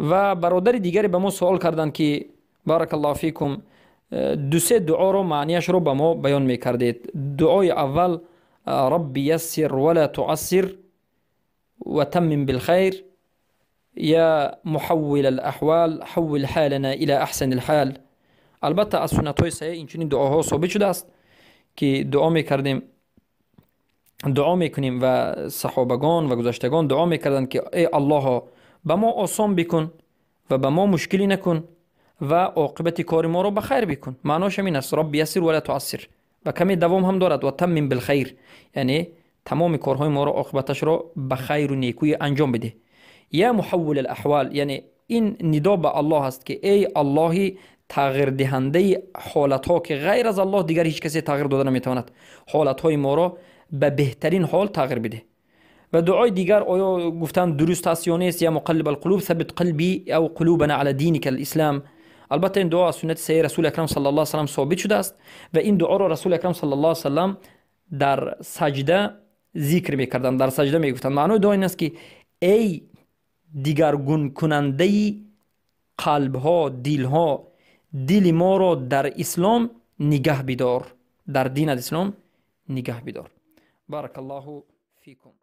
Ва бародари дигаре ба мо суол карданд, ки баракаллоҳу фикум, ду-се дуоро маънияшро ба мо баён мекардед. Дуои аввал: рабби яссир вала туассир ва таммим билхайр я муҳаввил алаҳвал ҳаввил ҳалана ила аҳсани алҳал. Албатта, аз суннатҳои саҳеҳ инчунин дуоҳо собит шудааст, ки дуо мекардем, дуо мекунем ва саҳобагон ва гузаштагон дуо мекарданд, ки эй Аллоҳо, ба мо осон бикун ва ба мо мушкилӣ накун ва оқибати кори моро ба хайр бикун. Маънош ҳамин аст: рабби яссир вала туассир. Ва каме давом ҳам дорад: ва таммим билхайр, яъне тамоми корҳои моро оқибаташро ба хайру некӯӣ анҷом бидеҳ. Я муҳаввил алаҳвал, яъне ин нидо ба Аллоҳ аст, ки эй Аллоҳи тағйирдиҳандаи ҳолатҳо, ки ғайр аз Аллоҳ дигар ҳеҷ касе тағйир дода наметавонад, ҳолатҳои моро ба беҳтарин ҳол тағйир бидеҳ. Ва дуои дигар, оё гуфтан дуруст аст ё нест: я муқаллиб алқулуб саббит қалби ав қулубана ала диника алислам. Албатта, ин дуо аз суннати саҳеҳи Расули акрам саллаллоҳу алайҳи васаллам собит шудааст ва ин дуоро Расули акрам саллаллоҳу алайҳи васаллам дар саҷда зикр мекарданд, дар саҷда мегуфтанд. Маънои дуо ин аст, ки эй дигаргункунандаи қалбҳо, дилҳо, дили моро дар ислом нигаҳ бидор, дар дин аз ислом нигаҳ бидор. Баракаллоҳу фикум.